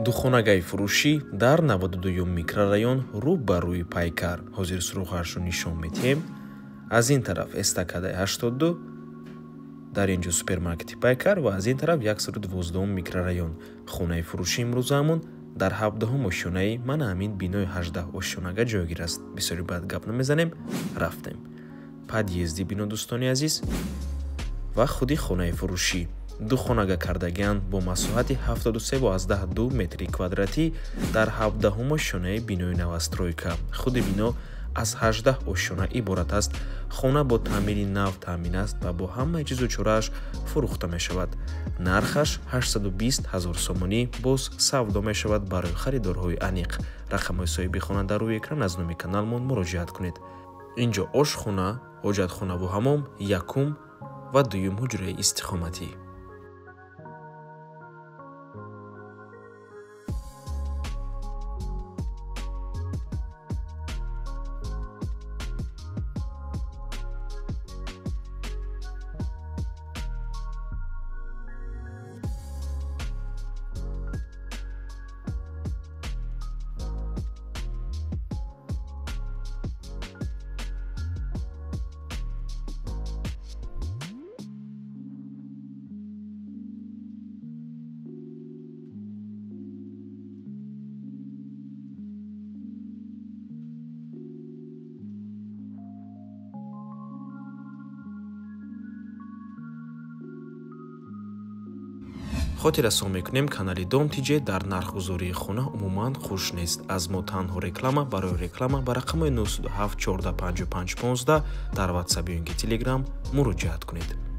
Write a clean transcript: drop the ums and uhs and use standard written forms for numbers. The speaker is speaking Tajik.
Духонагаи фурӯшӣ дар 92 микрорайон рӯ ба рӯи Пайкар. Ҳозир суроғаашро нишон медиҳем. Аз ин тараф эстакадаи 82, дар ин ҷо супермаркети Пайкар ва аз ин тараф 112 микрорайон. Хонаи фурӯшӣ имрӯзаамон дар 17 ошёнаи мана ҳамин бинои 18 ошёнага ҷойгир аст. Бисёри баъд гап намезанем, рафтем. Подъезди бино, дӯстони азиз, ва худи хонаи фурӯшӣ. Ду хонага кардагианд бо масоҳати 73,2 метри квадратӣ дар 17 ошёнаи бинои новостройка. Худи бино аз 18 ошёна иборат аст. Хона бо таъмири нав таъмин аст ва бо ҳамаи чизу чорааш фурӯхта мешавад. Нархаш 820 000 сомонӣ боз савдо мешавад барои харидорҳои аниқ. Рақамҳои соҳиби хона дар рӯи экран, аз номи каналмон муроҷиат кунед. Инҷо ошхона, ҳоҷатхонаву ҳамом, якум ва дуюм ҳуҷраи истиқоматӣ. Хотиррасон мекунем, канали Дом ТЖ дар нархгузории хона умуман хуш нест. Аз мо танҳо реклама. Барои реклама ба рақамҳои 907 14 55 15 дар WhatsApp ё ин ки Telegram муроҷиат кунед.